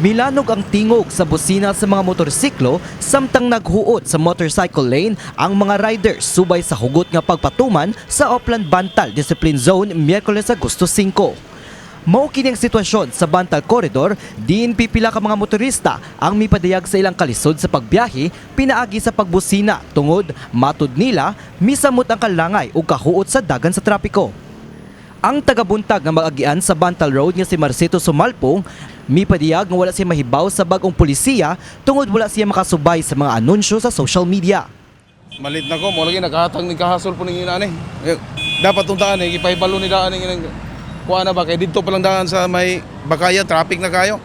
Milanog ang tingog sa busina sa mga motorsiklo samtang naghuot sa motorcycle lane ang mga riders subay sa hugot nga pagpatuman sa Oplan Bantal Discipline Zone Miyerkules, Agosto 5. Mao kini ang sitwasyon sa Bantal Corridor diin pipila ka mga motorista ang mipadayag sa ilang kalisod sa pagbiyahe pinaagi sa pagbusina tungod matud nila misamot ang kalangay ug kahuot sa dagan sa trapiko. Ang tagabuntag nga magagian sa Bantal Road nga si Marcito Sumalpong mipadayag nga wala siya mahibaw sa bagong polisiya tungod wala siya makasubay sa mga anunsyo sa social media. Malit na ko, mo lagi nakahatag ni kahasol po ning inani. Eh, dapat tong daan eh, gipahibalo ni daan ning inang kuha na ba kay didto pa lang daan sa may Bakaya, traffic na kayo.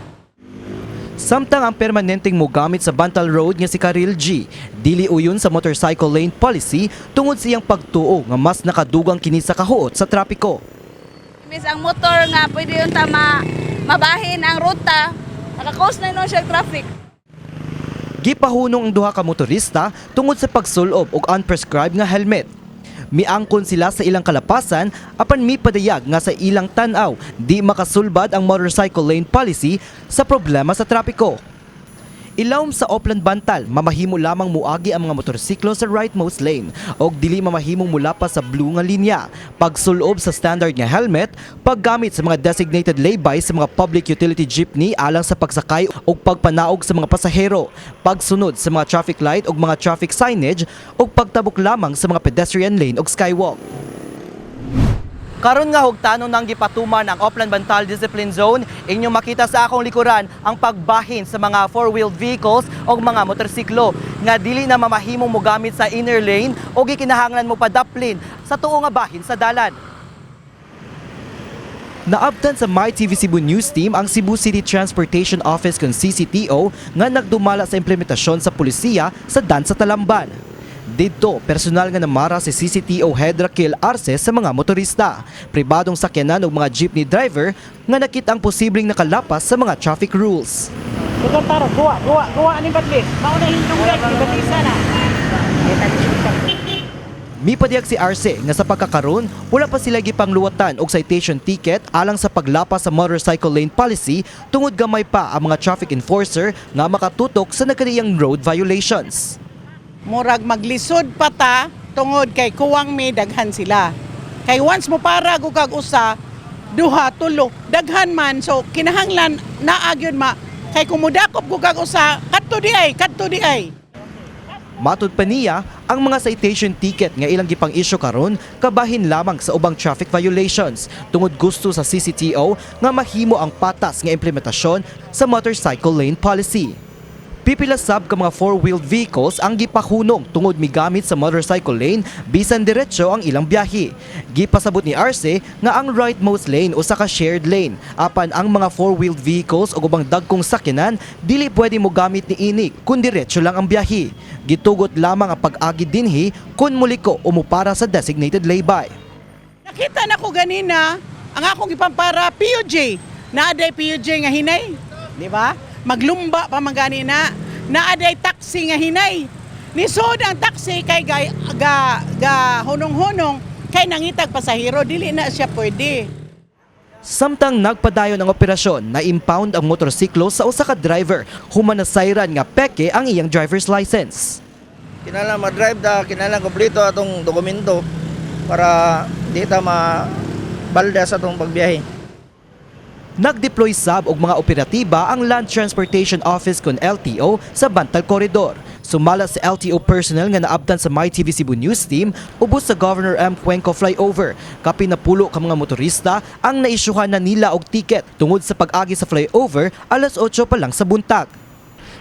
Samtang ang permanenteng mogamit sa Bantal Road nga si Karil G, dili uyon sa motorcycle lane policy tungod sa iyang pagtuo nga mas nakadugang kini sa kahuot sa trapiko. Mis ang motor nga pwede yun ta mabahin ang ruta, naka-cause na nun siya traffic. Gipahunong ang duha ka motorista tungod sa pagsulob og unprescribed nga helmet. Miangkon sila sa ilang kalapasan apan mipadayag nga sa ilang tan-aw di makasulbad ang motorcycle lane policy sa problema sa trapiko. Ilawom sa Oplan Bantal, mamahimo lamang muagi ang mga motorsiklo sa rightmost lane og dili mamahimong mulapas sa blue nga linya. Pagsulob sa standard nga helmet, paggamit sa mga designated lay-by sa mga public utility jeepney alang sa pagsakay ug pagpanaog sa mga pasahero, pagsunod sa mga traffic light ug mga traffic signage ug pagtabok lamang sa mga pedestrian lane ug skywalk. Karon nga hugtanon nang gipatuman ang Oplan Bantal Discipline Zone, inyong makita sa akong likuran ang pagbahin sa mga four-wheeled vehicles o mga motorsiklo nga dili na mamahimong mogamit sa inner lane o gikinahanglan mo padaplin sa tuo nga bahin sa dalan. Naabtan sa MyTV Cebu News Team ang Cebu City Transportation Office kon CCTO nga nagdumala sa implementasyon sa pulisiya sa Dan sa Talamban. Didto, personal nga namara si CCTO Head Raquel Arce sa mga motorista, pribadong sakyanan ug mga jeepney driver nga nakita ang posibleng nakalapas sa mga traffic rules. Lugar taro, guwa, guwa, guwa ani batlis. Mauna hindong red, batlisa na. Mipadayag si Arce nga sa pagkakaron, wala pa sila gipangluwatan og citation ticket alang sa paglapas sa motorcycle lane policy tungod gamay pa ang mga traffic enforcer nga makatutok sa nagkadaiyang road violations. Murag maglisod pa ta tungod kay kuwang may daghan sila. Kay once mo para ko kag usa, duha, tulo, daghan man, so kinahanglan naa gyud ma kay kung mudakop ko kag usa, kadto di ay, kadto di ay. Matud pa niya, ang mga citation ticket nga ilang gipang-isyu karon kabahin lamang sa ubang traffic violations tungod gusto sa CCTO nga mahimo ang patas nga implementasyon sa motorcycle lane policy. Pipila sab ka mga four-wheeled vehicles ang gipahunong tungod migamit sa motorcycle lane bisan diretso ang ilang biyahe. Gipasabot ni Arce nga ang rightmost lane usa ka shared lane apan ang mga four-wheeled vehicles ug ubang dagkong sakyanan dili pwede mogamit niini kun diretso lang ang biyahe. Gitugot lamang ang pag-agi dinhi kun muliko o mupara sa designated lay-by. Nakita na ko ganina ang akong ipampara PUJ. Naaday PUJ nga hinay, di ba? Maglumba pa man gani na. Naaday taxi nga hinay. Nisod ang taxi kay ga, ga, ga hunong-hunong kay nangitag pasahero, dili na siya pwede. Samtang nagpadayon ang operasyon, na-impound ang motorsiklo sa usa ka driver human nasayran nga peke ang iyang driver's license. Kinahanglan ma-drive ta, kinahanglan kompleto atong dokumento para di ta mabalda sa atong pagbiyahe. Nag-deploy sab og mga operatiba ang Land Transportation Office kon LTO sa Bantal Corridor. Sumala sa LTO personnel nga naabtan sa MyTV Cebu News Team ubos sa Governor M. Cuenco Flyover. Kapin napulo ka mga motorista ang naisyuhan na nila og ticket tungod sa pag-agi sa flyover alas 8 pa lang sa buntag.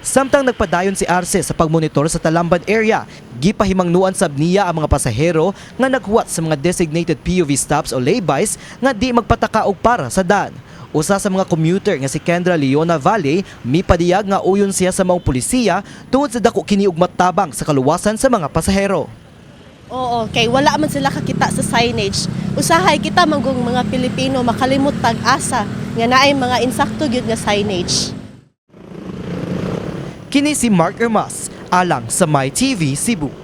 Samtang nagpadayon si Arce sa pagmonitor sa Talamban area, gipahimangnuan sab niya ang mga pasahero nga naghuwat sa mga designated PUV stops o laybys nga di magpataka og para sa dan. Usa sa mga commuter nga si Kendra Leona Valle mipadiyag nga uyon siya sa maong pulisiya tungod sa dako kini og matabang sa kaluwasan sa mga pasahero. Oo, kay wala man sila kakita sa signage. Usahay kita manggong mga Pilipino makalimot tag-asa nga naay mga insakto gyud nga signage. Kini si Mark Ermas alang sa MyTV Cebu.